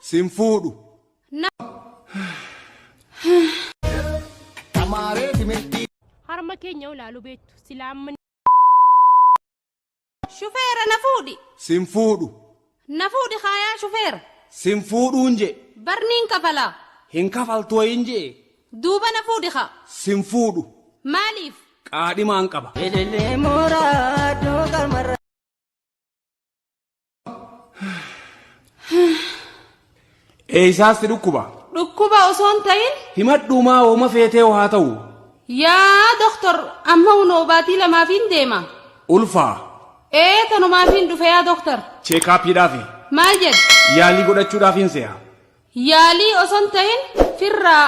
Sin fuudhu. Na. Tamaaree timirtii. Harma keenya olaalu beektu silaa amma Shufeera na fuudhi. Sin fuudhu. Na fuudhi kaayaa shufeera. Sin fuudhuun je'e. Bar niin kafalaa. Hin kafaltu wayiin je'e. Duuba na fuudhi kaa. Sin fuudhu. Maaliif? Qaadhimaan qaba. Ilillee mooraa iddoo qalmarra. Eeysaas si dhukkuba? Dhukkuba osoo hin ta'in. Himadhuumaa wooma feetee haa ta'u. Yaa doktor amma hunoo baatii lamaafiin deema. Ulfaa. Ee tanumaafiin dhufe yaa doktar. Cheekaappiidhaafi. Maal jedhe? Yaalii godhachuudhaafiin se'a. Yaalii osoo hin ta'in firraa.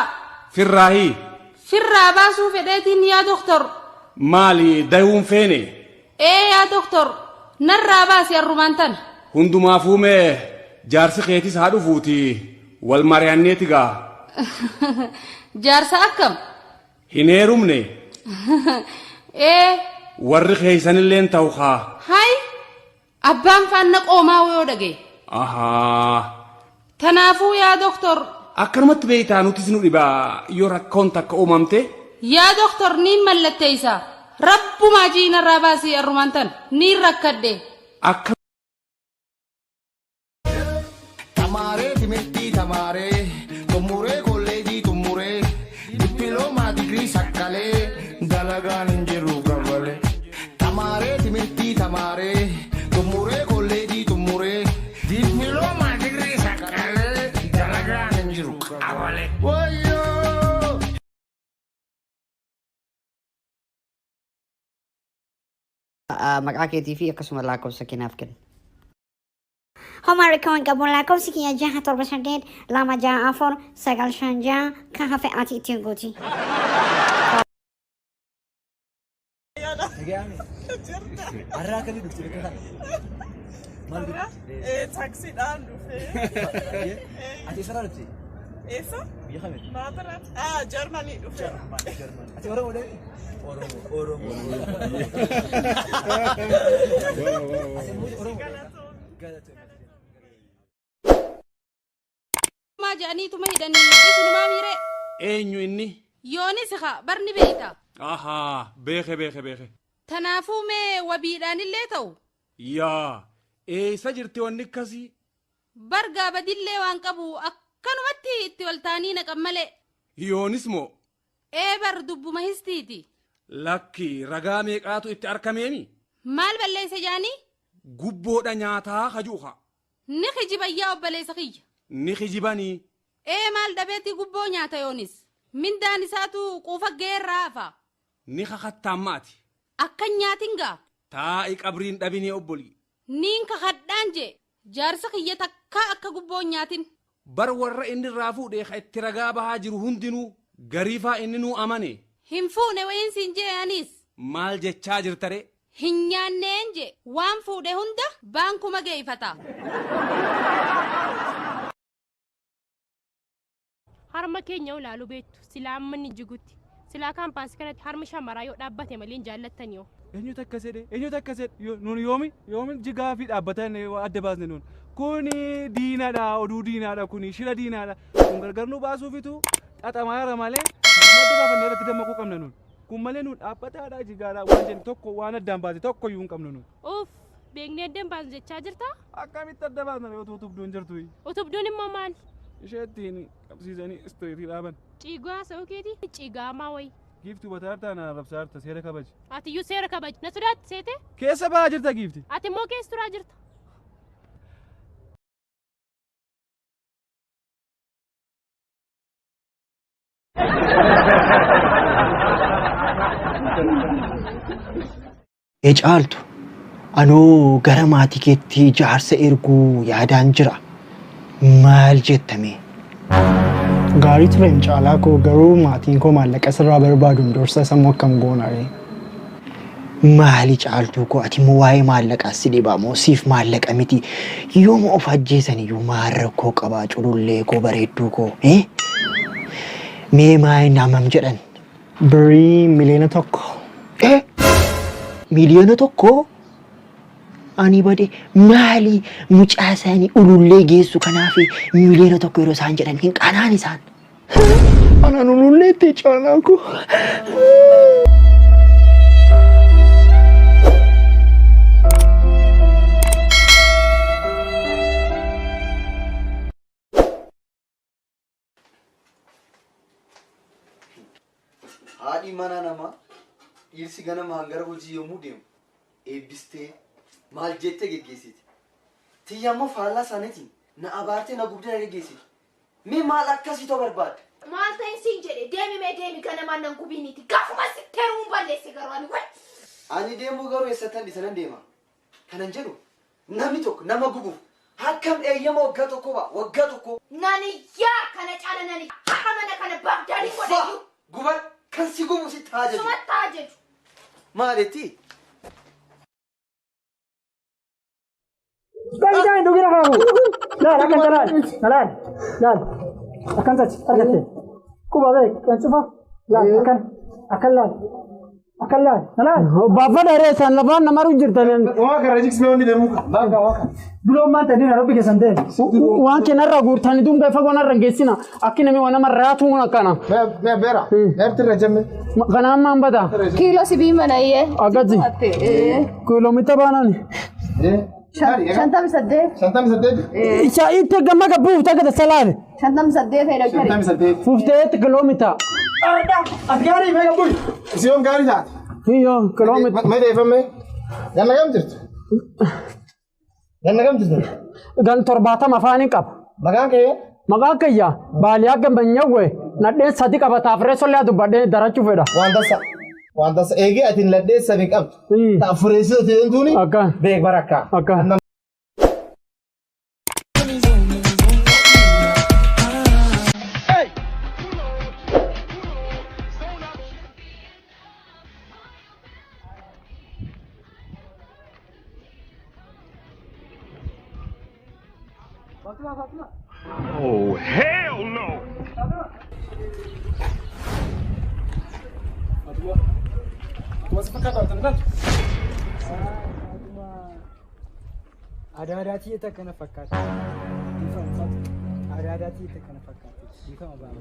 Firraahii. Firraa baasuu fedheetiin yaa doktor. Maali dayuun feene? Ee yaa doktor narraa baasi arrumaan tana. Hundumaafuu mee jaarsi keetis haa dhufuuti wal mari'anneeti gaa. Jaarsa akkam? Hin heerumne? Ee. Warri keeysanilleen ta'u kaa. Hay abbaan faanna qoomaa yoo dhagaye. Ahaa. Tanaafuu yaa doktor. Akkanumatti beeytaa nutis nu dhiba yoo rakkoon takka uumamte. Yaa doktor niin mallatteeysa. Rabbumaa ji'i narraa baasi arrumaan tana. Niin rakkadhe. Akka. Tamaaree timirtii tamaaree xummuree kolleejii xummuree dippiloomaa digirii sakkalee dalagaan hin jiru kafalee. Tamaaree timirtii tamaaree xummuree kolleejii xummuree dippiloomaa digirii sakkalee dalagaan hin jiru kafalee. Wayyoo! Maqaa keetii fi akkasuma lakkoofsa kee naaf kenni. Homaa rakkoo hin qabu lakkoofsi kiyya 6 7 8 2 6 4 9 5 6 kan hafe ati ittiin guuti. Har'a akkamii dhufte bakka kana? Maal godhu? Taaksiidhaan dhufe. Ati eessarraa dhufte? Eessa? Biyya kami? Maatara? Ah, Jarmanii dhufe. Ati Oromoo dha? Oromoo, Oromoo. Ati immoo Oromoo. Galatoomi. Maa jedhaniituma hidhanii isinumaa miiree. Eenyu inni? Yoonis haa bar ni beeyta. Ahaa beeke beeke beeke. Tanaafuu mee wabiidhaanillee ta'u. Yaa eessa jirti wanni akkasii? Bar gaabadillee waan qabu akkanumatti itti wal taanii naqan malee. Yoonis moo? Ee bar dubbuma histiiti. Lakki ragaa meeqaatu itti arkameemi? Maal balleeyse jaanii? Gubboodha nyaataa ka ju'u kaa. Ni kijiban yaa obboleessa kiyya. Ni kijibanii? Ee maal dhabeeti gubboo nyaata yoonis. Mindaan isaatu quufa ga'eerraa hafa. Ni kakattaa amma ati? Akka hin nyaatin gaa. Taa'i qabriin dhabinii obbolii. Niin kakadhaan je'e. Jaarsi kiyya takkaa akka gubboo hin nyaatin. Bar warra inni irraa fuudhe ka itti ragaa bahaa jiru hundinuu gariifaa inninuu amane. Hin fuune wayiin siin je'e aniis. Maal jechaa jirta ree? Hin nyaanneen je'e. Waan fuudhe hunda baankuma geeyfata. Harma keenya olaalu beektu silaa amma inni jigutti. Silaa kaampaasii kanatti harmi shamaraa yoo dhaabbate malee hin jaallattani hoo. Eenyutu akkas jedhe? Eenyutu akkas jedhe? Yo- Nuun yoomi yoomi jigaa fi dhaabbata inni adda baasne nuun. Kuni diinadha, oduu diinaadha kuni shira diinaadha. Kun gargar nu baasuufitu xaxamaa jira malee kanuma adda baafannee irratti dammaquu qabna nuun. Kun malee nuun dhaabbataadha jigaadha waan jennu tokko waan addaan baase tokko iyyuu hin qabnu nuun. Uff beeknee adda hin baasnu jechaa jirtaa? Akkamitti adda baasna yoo utubduun jirtu? Utubduun immoo maali? Ishee ittiin qabsiisanii istireetii dhaaban. Ciigoo haasa'uu keetii ciigaamaa wayi. Giifti hubataa jirtaa na arrabsaa jirta seera kabaji. Atiyyuu seera kabaji. Na sodaatti seete? Keessa bahaa jirta giifti. Ati immoo keessa turaa jirta. Ee Caaltu, anoo gara maatii keetti jaarsa erguu yaadaan jira. Maal jetta mee? Gaarii tureem Caalaa koo garuu maatiin koo maallaqa sirraa barbaaduun dursa sammuu akkam goona ree? Maali Caaltuu koo ati immoo waa'ee maallaqaa si dhibaa moo siif maallaqa miti yooma of ajjeesan iyyuu maal rakkoo qabaa culullee koo bareedduu koo eh? Mee maal hammam jedhan? Birrii miliyoona tokko. Eh? Miliyoona tokko? Ani bade maali mucaa isaanii ulullee geessu kanaaf 1 miiliyoona yeroo isaan jedhan hin qanaan isaan. Anaan ulullee itti caalaa koo. Haadhi mana namaa dhiirsi ganamaan gara hojii yommuu deemu eebbistee maal jettee geggeessiti. Tiyya immoo faallaa isaaniitiin na abaartee na gubdee na geggeessiti. Mee maal akkasii ta'uu barbaadde? Maal ta'in siin jedhe? Deemi mee, deemi, ganamaan nan gubiiniiti. Gaafuma sitti heerumuun balleesse garuu ani way. Ani deemuu garuu eessattan dhiisa nan deema. Kanan jedhu namni tokko nama gubuuf akkam eeyyama waggaa tokko ba'a, waggaa tokko. Nani yaa kana caala nani har'a mana kana baabdaanii godhe. Guban kan si gubu sitti haa jedhu. Sumatti haa jedhu. Maalitti? Dai dai dhugira kaaku. Laal akkan laal laal laal akkan tachi argatte. Quba beek kan cufa laal akkan akkan laal akkan laal laal. Baafadha reessaan lafaan namaru jirtan. Waa kana jiksime wanni deemuu qaba. Baanka waa kana. Duloon maal ta'e Nairobi keessan ta'e. Waan kenarra guurtanii duuba fagoo narra hin geessina. Akki namni waan nama raatuun akkana. Mee beera. Eerti irra jemme. Kanaan maan bada? Kiiloo sibii manayyee. Akkasi. Kiiloomita baanaan. 58. 58. Isa itti gamma gabbuuf takka tasalaale. 58 dha. 58. 58 kiloomita. Ati gaarii mee gabbuy. Isiyoon gaarii taate. Hiyyoo kiloomita. Mee deeffame. Ganna kam jirtu? Ganna kam jirtu? Gan 70 afaanii qaba. Maqaan kee? Maqaan kiyya baaliyaa gambanyawwe nadheen sadi qaba taafree sollee dubbadhee darachuu fedha. Waan tasa. Waan tasa eegee ati ladhee sadi qabdu. Ta afureessita ta'een tuuni. Akka. Beek barakkaa. Akka. Oh, hell no! Adaadaatii akkana fakkaatti. Adaadaatii akkana fakkaatti. Dhiifama ba'a.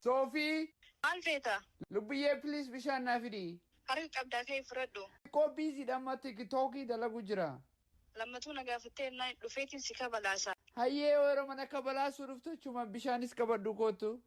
Soofii. Maal feeta? Lubbiyyee, please, bishaan naa fidi. Harka qabdaa, ka'ii fudhadhu. Xiqqoo busy dha, amma TikTokii dalagu jira. Lammatuu na gaafattee naan dhufeetiin si kabalaasa. Hayyee, yeroo mana kabalaasuu dhuftu achuma bishaanis qabadhu kootu.